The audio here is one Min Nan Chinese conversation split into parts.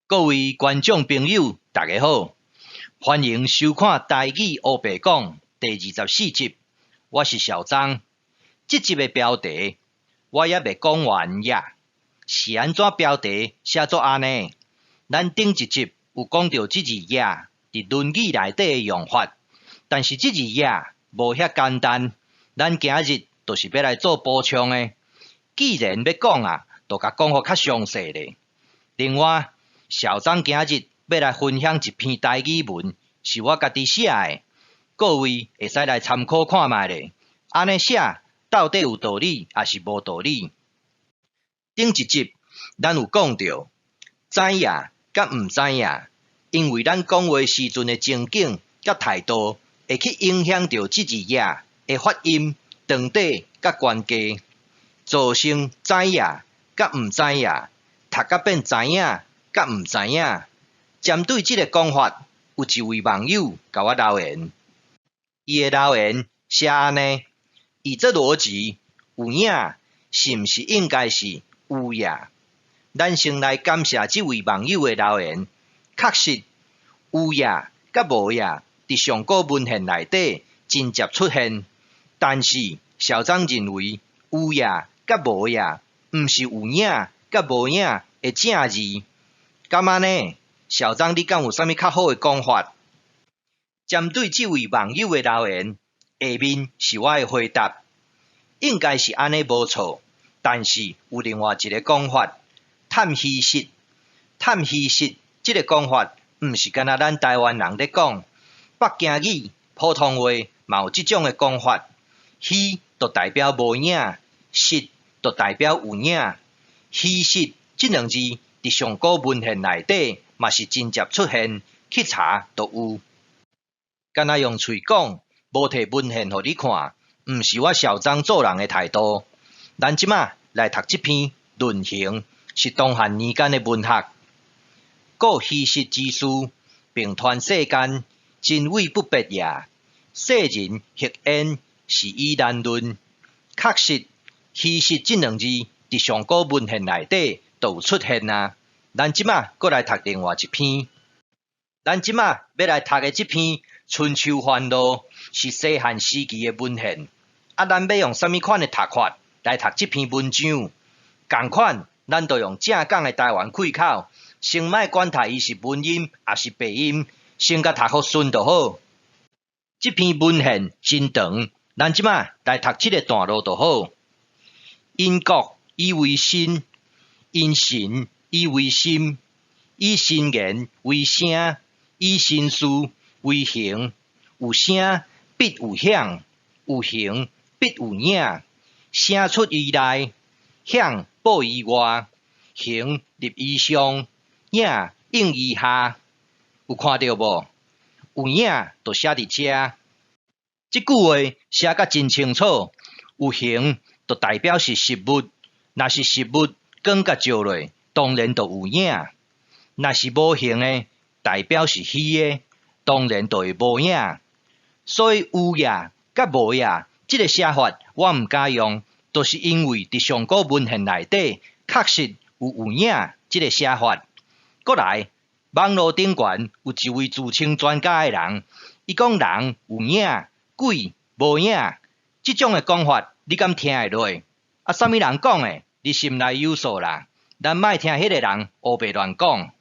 各位觀眾朋友，大家好，歡迎收看《台語烏白講》第24集，我是小張。這集的標題我猶未講完也，是按怎標題寫做按呢？咱頂一集有講著這字也佇《論語》內底的用法，但是這字也無遐簡單。咱今日就是欲來做補充的。既然欲講啊，就共講予較詳細咧。另外，小張今日欲來分享一篇台語文，是我家己寫的，各位會使來參考看覓咧。按呢寫到底有道理，抑是無道理？頂一集咱有講著知影佮毋知影，因為咱講話時陣的情景佮態度，會去影響著這字也的發音、長短佮懸低，造成知影佮毋知影，讀甲變知影佮毋知影。針對這个講法，有一位網友共我留言，伊的留言寫按呢：以這邏輯，有影是毋是應該是有影？咱先來感謝這位網友的留言。確實，有影佮無影佇上古文獻內底真濟出現，但是小張認為有影佮無影，毋是有影佮無影的正字。敢按呢？小張，你敢有啥物較好的講法？針對這位網友的留言，下面是我的回答，應該是按呢無錯，但是有另外一个講法，探虛實。探虛實這个講法，毋是干焦咱台灣人咧講，北京語、普通話嘛有這種的講法。虛就代表無影，實就代表有影。虛實這兩字佇上古文獻內底嘛是真濟出現，去查就有。干焦用喙講，無提文獻予你看，毋是我小張做人的態度。咱這馬來讀這篇《論衡》，是東漢年間的文學。故虛實之事，並傳世間，真偽不別也。世人或焉，是以難論。確實，虛實這兩字佇上古文獻內底就有出現啊。咱這馬閣來讀另外一篇。咱這馬欲來讀的這篇《春秋繁露》是西漢時期的文獻。啊，咱欲用啥物款的讀法來讀這篇文章？仝款，咱就用正港的台灣開口，先莫管他伊是文音抑是白音，先共讀予順就好。這篇文獻真長，咱這馬來讀這个段落就好。因國以為身，因神以為心，以身言為聲，以身事為行。有聲必有響，有形必有影。聲出於內，響布於外，形立於上，影映於下。有看著無？有影就寫佇遮。這句話寫甲真清楚。有形就代表是實物，若是實物光共照落，當然就有影；若是無形的，代表是虛的，當然就會無影。所以有影佮無影這个寫法，我毋敢用，就是因為佇上古文獻內底確實有有影這个寫法。閣來，網路頂懸有一位自稱專家的人，伊講人有影，鬼無影，這種的講法，你敢聽會落？啊，啥物人講的？你心內有數啦。咱莫聽彼个人烏白亂講。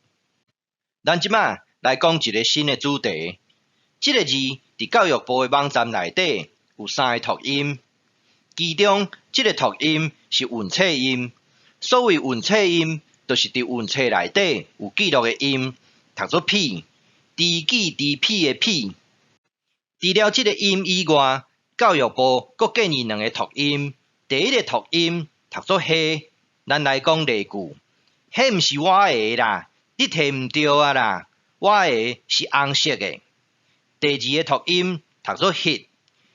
咱這馬來講一个新的主題。這个字佇教育部的網站內底有三个讀音，其中這个讀音是韻冊音。所謂韻冊音，就是佇韻冊內底有記錄的音，讀做 P，知己知彼的彼。除了這个音以外，教育部閣建議兩个讀音。第一个讀音讀做彼，咱來講例句：彼毋是我的啦，你提毋著啊啦，我的是紅色的。第二个讀音讀做彼，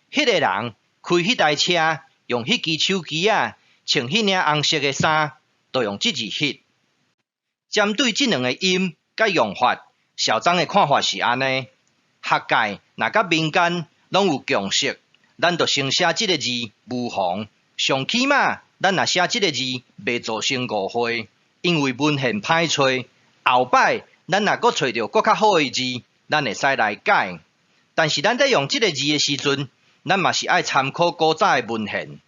彼个人開彼台車，用彼支手機仔，穿彼領紅色的衫，就用這字彼。針對這兩个音佮用法，小張的看法是按呢：學界若佮民間攏有共識，咱就先寫這个字無妨。上起碼咱若寫這个字，袂造成誤會，因為文獻歹揣，後擺咱若閣揣著閣較好的字，咱會使來改。但是咱佇用這个字的時陣，咱嘛是愛參考古早的文獻。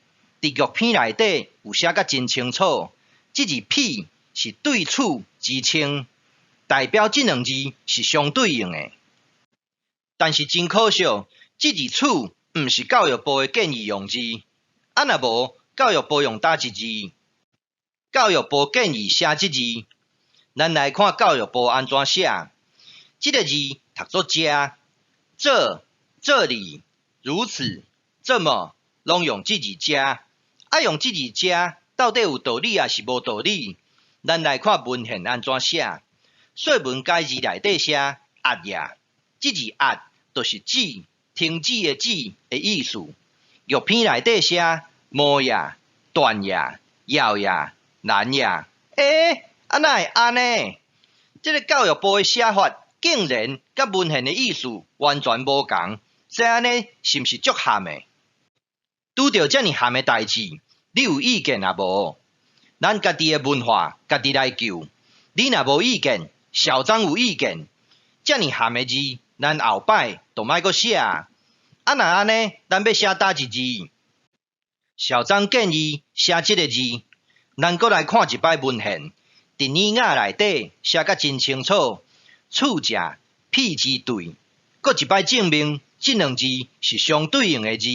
佇玉篇內底有寫甲真清楚，這字彼是對此之稱，代表這兩字是相對應的。但是真可惜，這字此毋是教育部的建議用字。啊若無，教育部用佗一字？教育部建議寫這字，咱來看教育部按怎寫。這个字讀做遮、這、這裡、如此、這麼，攏用這字遮。啊，用這字遮，到底有道理抑是無道理？咱來看文獻按怎寫。說文解字內底寫圧也，這字圧就是止，停止的止的意思。玉篇內底寫無也、斷也、要也、難也。欸，啊哪會按呢？這个教育部的寫法竟然佮文獻的意思完全無仝，這按呢是毋是足譀的？拄著遮爾譀的代誌，你有意見抑無？咱家己的文化，家己來救。你若無意見，小張有意見。遮爾譀的字，咱後擺就莫閣寫啊！啊若按呢，咱欲寫佗一字？小張建議寫這个字，咱閣來看一擺文獻，佇爾雅內底寫甲真清楚，此者彼之對，閣一擺證明這兩字是相對應的字。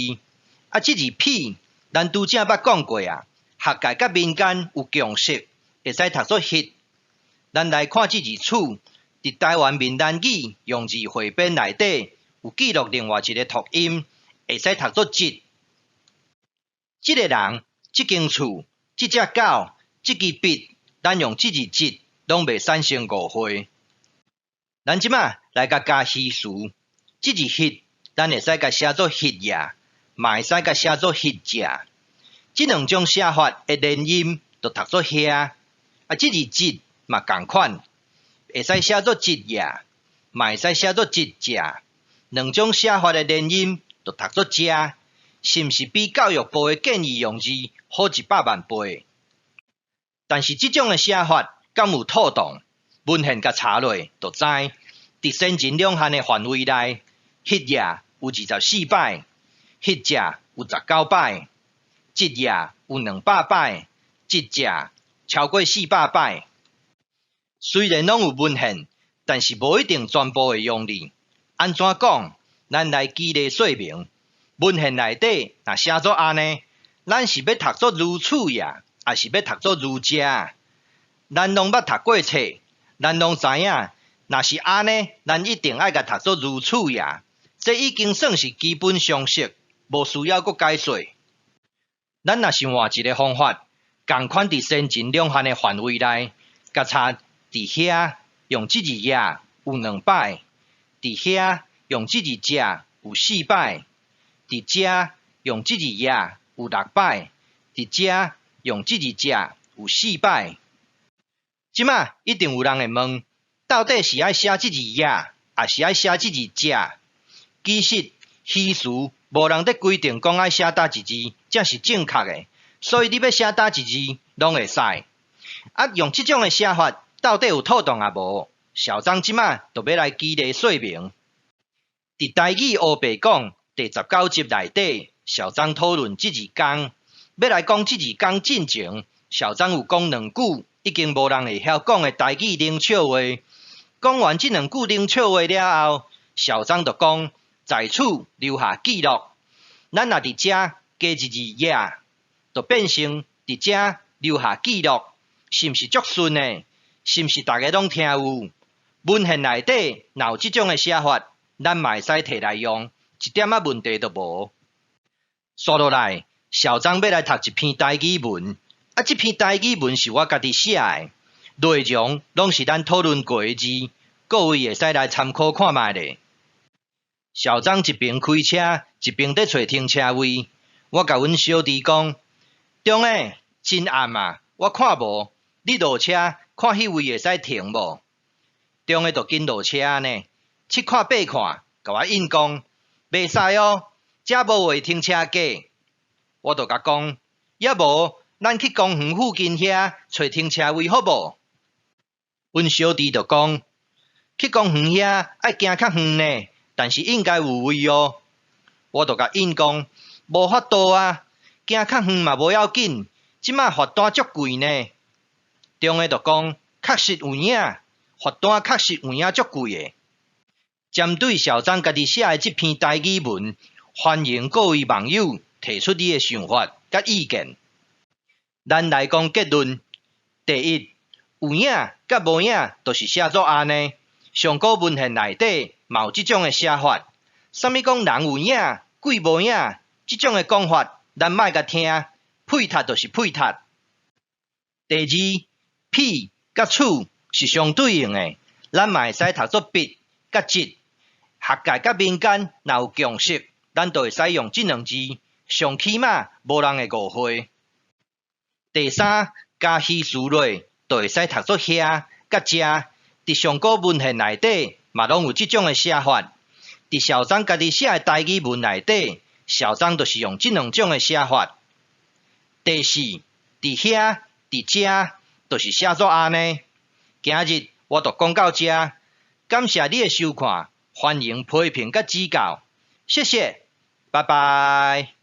啊，這字彼，咱拄才捌講過啊，學界佮民間有共識，會使讀做彼。咱來看這字此，佇台灣閩南語用字彙編內底有記錄另外一个讀音，會使讀做這。這个人、這間厝、這隻狗、這支筆，咱用這字這，攏袂產生誤會。咱這馬來共加虛詞，這字彼，咱會使共寫做彼也，嘛會使共寫做彼隻。這兩種寫法的連音就讀做遐。啊，這字這嘛仝款，會使寫做這也，嘛會使寫做這隻。兩種寫法的連音就讀做遮，是毋是比教育部的建議用字好100萬倍？但是這種的寫法敢有妥當？文獻共查落就知，佇先秦兩漢的範圍內，彼也有24擺，彼隻有19擺，這也有200擺，這隻超過400擺。雖然攏有文獻，但是無一定全部會用哩。按怎講？咱來舉例說明。文獻內底若寫做按呢，咱是欲讀做如此也，抑是欲讀做如遮？咱攏捌讀過冊，咱攏知影，若是按呢，咱一定愛共讀做如此也。這已經算是基本常識，無需要閣解說。咱若是換一个方法，仝款佇先秦兩漢的範圍內，共查佇遐用這字也有2擺，佇遐用這字隻有4擺，佇遮用這字也有6擺，佇遮用這字隻有四擺。這馬一定有人會問，到底是愛寫這字也，抑是愛寫這字隻？其實虛詞無人佇規定講愛寫佗一字才是正確的，所以你欲寫佗一字攏會使。啊，用這種的寫法到底有妥當抑無？小張這馬就欲來舉例說明。佇台語烏白講第19集內底，小張討論這字工，欲來講這字工進前，小張有講兩句已經無人會曉講的台語冷笑話。講完這兩句冷笑話了後，小張就講在此留下記錄。咱若佇遮加一字也，就變成佇遮留下記錄，是毋是足順的？是毋是逐家攏聽有？文獻內底若有這種的寫法，咱嘛會使提來用，一點仔問題都無。紲落來，小張欲來讀一篇台語文，啊，這篇台語文是我家己寫的，內容攏是咱討論過的字，各位會使來參考看覓咧。小張一邊開車，一邊佇揣停車位。我共阮小弟講：中的，真暗啊，我看無，你落車看彼位會使停無？中的就緊落車呢，七看八看，共我應講，袂使哦，遮無畫停車格。我就共講，抑無，咱去公園附近遐揣停車位好無？阮小弟就講，去公園遐愛行較遠呢，但是應該有位哦。我就共𪜶講，無法度啊，行較遠嘛無要緊，這馬罰單足貴呢。中的就講，確實有影，罰單確實有影足貴的。針對小張家己寫的這篇台語文，歡迎各位網友提出你的想法佮意見。咱來講結論：第一，有影佮無影都是寫做按呢。上古文獻內底嘛有這種的寫法。啥物講人有影，鬼無影，這種的講法，咱莫共聽，屁窒就是屁窒。第二，彼佮此是相對應的，咱嘛會使讀做彼佮這。學界佮民間若有共識，咱就會使用這兩字，上起碼無人會誤會。第三，加虛詞落，就會使讀做遐佮遮。佇上古文獻內底嘛攏有這種的寫法。佇小張家己寫的台語文內底，小張就是用這兩種的寫法。第四，佇遐佇遮，就是寫做按呢。今日我就講到遮，感謝你的收看，歡迎批評佮指教，謝謝，拜拜。